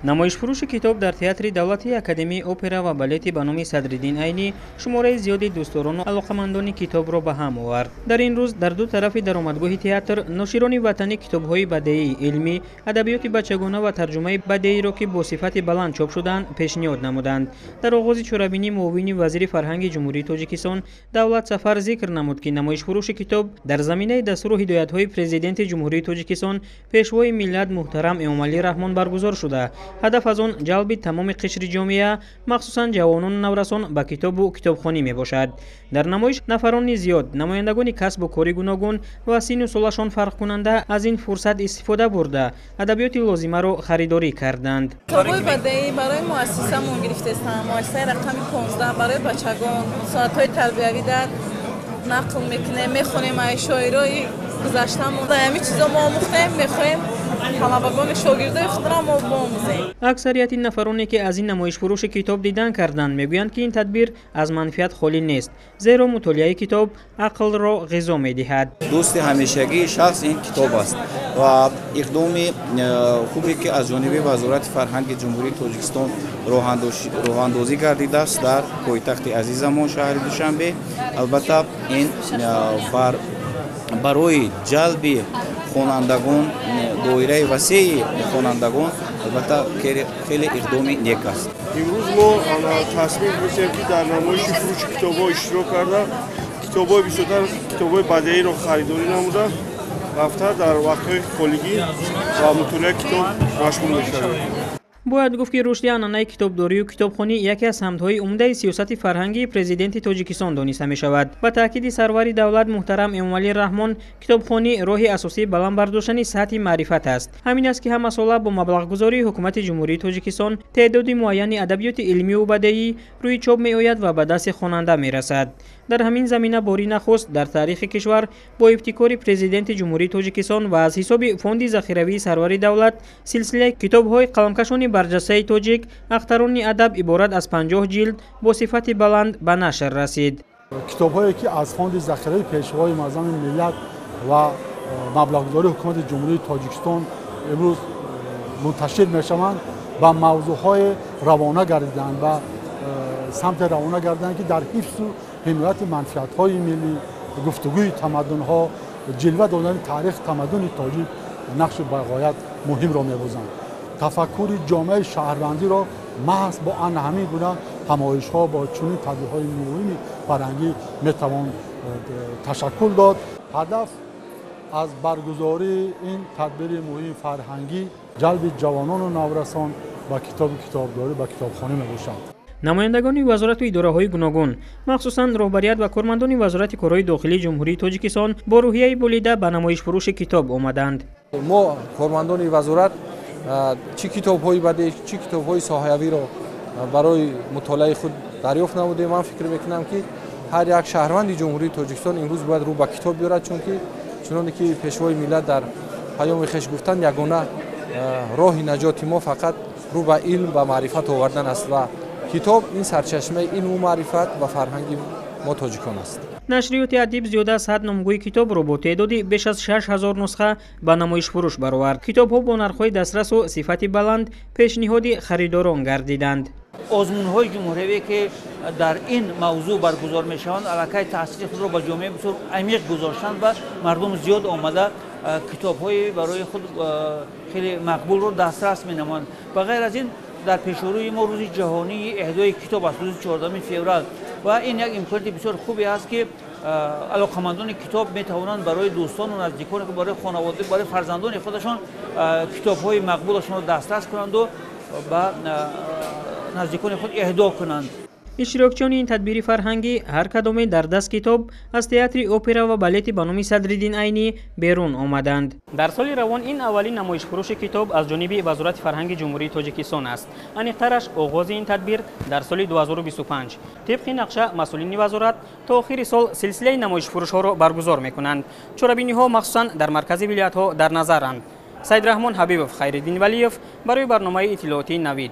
Намоишфурӯши китоб дар театри давлатии Академияи опера ва балети ба номи Садриддин Айнӣ шумораи зиёди дӯстдорону алоқамандони китобро ба ҳам овард. Дар ин рӯз дар ду тарафи даромадгоҳи театр ноширони ватанӣ китобҳои бадеӣ, илмӣ, адабиёти бачагона ва тарҷумаи бадеиро, ки бо сифати баланд чоп шудаанд, пешниҳод намуданд. Дар оғози чорабинӣ муовини вазири фарҳанги Ҷумҳурии Тоҷикистон Давлат Сафар зикр намуд, ки намоишфурӯши китоб дар заминаи дастуру ҳидоятҳои Президенти Ҷумҳурии Тоҷикистон, Пешвои миллат муҳтарам Эмомалӣ Раҳмон баргузор шуда, ҳадаф аз он ҷалби тамоми қишри ҷомеа, махсусан ҷавонону наврасон ба китобу китобхонӣ мебошад. Дар намоиш нафарони зиёд, намояндагони касбу кори гуногун ва синну солашон фарқкунанда аз ин фурсат истифода бурда, адабиёти лозимаро харидорӣ карданд. Китобҳои бадеӣ барои муассисамон гирифтестам, муассисаи рақами 15 барои бачагон, соатҳои тарбиявӣ дар нақл мекунем, мехонем ай шоирои гузаштамон. Ҳамин чизо мо омӯхтем, мехоҳем талабагони шогирдои худро мо биомӯзем. Аксарияти нафароне, ки аз ин намоишфурӯши китоб дидан карданд, мегӯянд, ки ин тадбир аз манфиат холӣ нест, зеро мутолиаи китоб ақлро ғизо медиҳад. Дӯсти ҳамешагии шахс ин китоб аст ва иқдоми хубе, ки аз ҷониби Вазорати фарҳанги Ҷумҳурии Тоҷикистон роҳандозӣ гардидааст дар пойтахти азизамон шаҳри Душанбе, албатта ин барои ҷалби хонандагон, доираи васеи хонандагон, албатта хеле иқдоми нек аст. Имрӯз мо тасмим гирифтем, ки дар намоиши фурӯши китобҳо иштирок карда, китобҳои бисёртар китобҳои бадеиро харидорӣ намуда, рафта дар вақтҳои холигӣ ва мутолиаи китоб машғул мешавем. Бояд гуфт, ки рушди анъанаи китобдорию китобхонӣ яке аз самтҳои умдаи сиёсати фарҳангии Президенти Тоҷикистон дониста мешавад. Ба таъкиди сарвари давлат муҳтарам Эмомалӣ Раҳмон, китобхонӣ роҳи асосии баланд бардоштани сатҳи маърифат аст. Ҳамин аст, ки ҳамасола бо маблағгузории Ҳукумати Ҷумҳурии Тоҷикистон теъдоди муайяни адабиёти илмию бадеӣ рӯи чоп меояд ва ба дасти хонанда мерасад. Дар ҳамин замина бори нахуст дар таърихи кишвар бо ибтикори Президенти Ҷумҳурии Тоҷикистон ва аз ҳисоби Фонди захиравии сарвари давлат силсилаи китобҳои қаламкашони барҷастаи тоҷик «Ахтарони адаб» иборат аз 50 ҷилд бо сифати баланд ба нашр расид. Китобҳое, ки аз фонди захираи Пешвои муаззами миллат ва маблағгузории Ҳукумати Ҷумҳурии Тоҷикистон имрӯз мунташир мешаванд, ба мавзӯъҳое равона гардиданд, ба самте равона гардиданд, ки дар ҳифзу ҳимояти манфиатҳои миллӣ, гуфтугӯи тамаддунҳо, ҷилва додани таърих тамаддуни тоҷик нақши бағоят муҳимро мебозанд. Тафаккури ҷомеаи шаҳрвандиро маҳз бо ана ҳамин гуна ҳамоишҳо, бо чунин тадбирҳои муҳими фарҳангӣ метавон ташаккул дод. Ҳадаф аз баргузории ин тадбири муҳими фарҳангӣ ҷалби ҷавонону наврасон ба китобу китобдорӣ, ба китобхонӣ мебошад. Намояндагони вазорату идораҳои гуногун, махсусан роҳбарият ва кормандони Вазорати корҳои дохилии Ҷумҳурии Тоҷикистон бо рӯҳияи болида ба намоишфурӯши китоб омаданд. Мо кормандони вазорат чӣ китобҳои бадеӣ, чӣ китобҳои соҳавиро барои мутолиаи худ дарёфт намудем. Ман фикр мекунам, ки ҳар як шаҳрванди Ҷумҳурии Тоҷикистон имрӯз бояд рӯ ба китоб биёрад, чунки чуноне ки Пешвои миллат дар паёми хеш гуфтанд, ягона роҳи наҷоти мо фақат рӯ ба илм ва маърифат овардан аст ва китоб ин сарчашмаи илму маърифат ва фарҳанги мо тоҷикон аст. Нашриёти «Адиб» зиёда аз 100 номгӯи китобро бо теъдоди беш аз 6000 нусха ба намоишфурӯш баровард. Китобҳо бо нархҳои дастрасу сифати баланд пешниҳоди харидорон гардиданд. Озмунҳои ҷумҳуриявие, ки дар ин мавзӯъ баргузор мешаванд, аллакай таъсири худро ба ҷомеа бисёр амиқ гузоштанд ва мардум зиёд омада китобҳои барои худ хеле мақбулро дастрас менамоянд. Ба ғайр аз ин, дар пешорӯи мо Рӯзи ҷаҳонии эҳдои китоб аст, рӯзи 14 феврал, ва ин як имконияти бисёр хубе аст, ки алоқамандони китоб метавонанд барои дӯстону наздикони худ, барои хонавода, барои фарзандони худашон китобҳои мақбулашонро дастрас кунанду ба наздикони худ эҳдо кунанд. Иштирокчиёни ин тадбири фарҳангӣ ҳар кадоме дар даст китоб аз театри опера ва балети ба номи Садриддин Айнӣ берун омаданд. Дар соли равон ин аввалин намоишфурӯши китоб аз ҷониби Вазорати фарҳанги Ҷумҳурии Тоҷикистон аст. Аниқтараш, оғози ин тадбир дар соли 2025. Тибқи нақша, масъулини вазорат то охири сол силсилаи намоишфурӯшҳоро баргузор мекунанд. Чорабиниҳо махсусан дар маркази вилоятҳо дар назаранд. Саидраҳмон Ҳабибов, Хайриддин Валиев барои барномаи иттилоотии «Навид».